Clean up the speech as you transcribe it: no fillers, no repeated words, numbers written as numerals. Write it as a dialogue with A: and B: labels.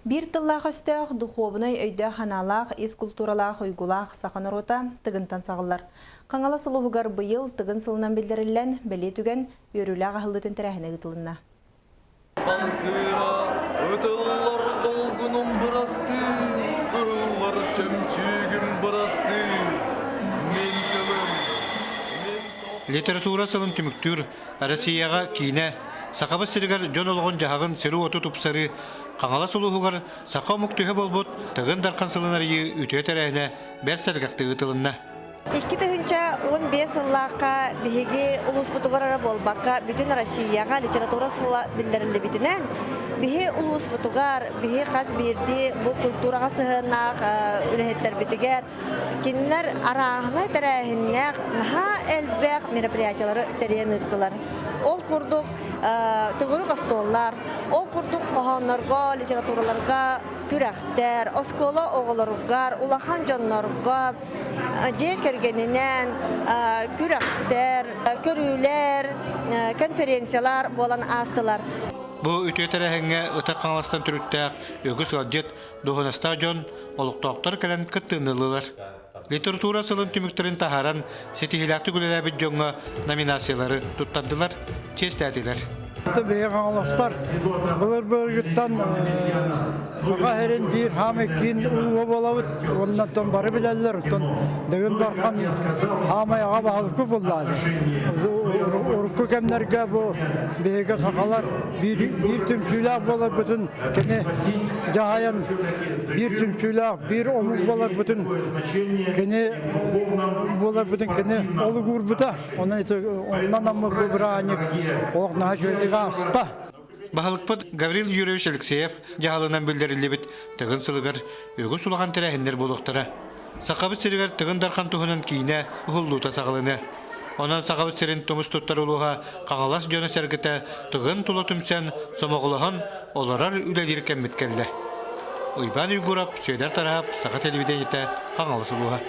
A: Биир тыллаах өстөөх, духуобунай өйдөөх-санаалаах, ис култууралаах, уйгулаах саха норуота Тыгынтан саҕыллар. Хаҥалас улууһугар быйыл Тыгын сылынан биллэриллэн, бэлиэ түгэн үөрүүлээх аһыллыытын тэрээһинэ ыытылынна.
B: Балкыыра ытыллар долгунум бырастыы, ыһыллар чөмчүүгүм бырастыы, мин тылым, мин
C: Литература сылын түмүктүүр Россияҕа киинэ, Сахабыт сиригэр дьон олоҕун-дьаһаҕын сири-уоту тупсарыы, Хаҥалас улууһугар саха омук түһэ буолбут Тыгын Дархан сылын арыйыы үтүө тэрээһинэ бэрт сэргэхтик ыытылынна.
D: 2015 сыллаахха биһиги улууспутугар эрэ буолбакка, бүтүн Россияҕа литература сыла биллэриллибитинэн, биһи улууспутугар, биһи хас биирдии бу культураҕа сыһыаннаах үлэһиттэрбитигэр кинилэр арааһынай тэрээһиннээх наһаа элбэх мероприятиялары тэрийэн ыыттылар. Ол курдук төгүрүк остуоллар, ол курдук хоһооннорго, литератураларга күрэхтэр, оскуола оҕолоругар, улахан дьоннорго дьиэ кэргэнинэн күрэхтэр, көрүүлэр, конференциялар буолан аастылар.
C: Бу үтүө тэрээһиҥҥэ Ытык Хаҥаластан төрүттээх үгүс ыалдьыт, дуоһунастаах дьон, олохтоохтор кэлэн кыттыыны ыллылар. Литература сылын түмүктэрин таһааран, ситиһиилээхтик үлэлээбит дьоҥҥо номинациялары туттардылар, чиэстээтилэр.
E: Биһиги хаҥаластар былыр-былыргыттан Саха сирин диир хаамай киин улууһа буолабыт. Оннуттан бары билэллэр. Оттон Дыгын Дархан хаамай аҕа баһылыкы буллаады. Урукку кэмнэргэ бу биһиги сахалар биир, биир түмсүүлээх буоларбытын кини дьаһайан биир түмсүүлээх биир омук буоларбытын кини буоларбытын кини олугуурбута. Онон ити онон аммыт бу бырааһынньык олох наһаа үчүгэйдик ааста.
C: Баһылыкпыт Гаврил Юрьевич Алексеев дьаһалынан биллэриллибит Тыгын сылыгар үгүс улахан тэрээһиннэр буолуохтара. Сахабыт сиригэр Тыгын Дархан туһунан киинэ уһуллуута саҕаланыа. Онон Сахабыт сирин тумус туттар улууһа Хаҥалас дьоно-сэргэтэ Тыгын тула түмсэн, сомоҕолоһон олорор үлэлиир кэммит кэллэ. Уйбаан Уйгурап, Сүөдэр Тараһап, Саха телевидениетэ, Хаҥалас улууһа.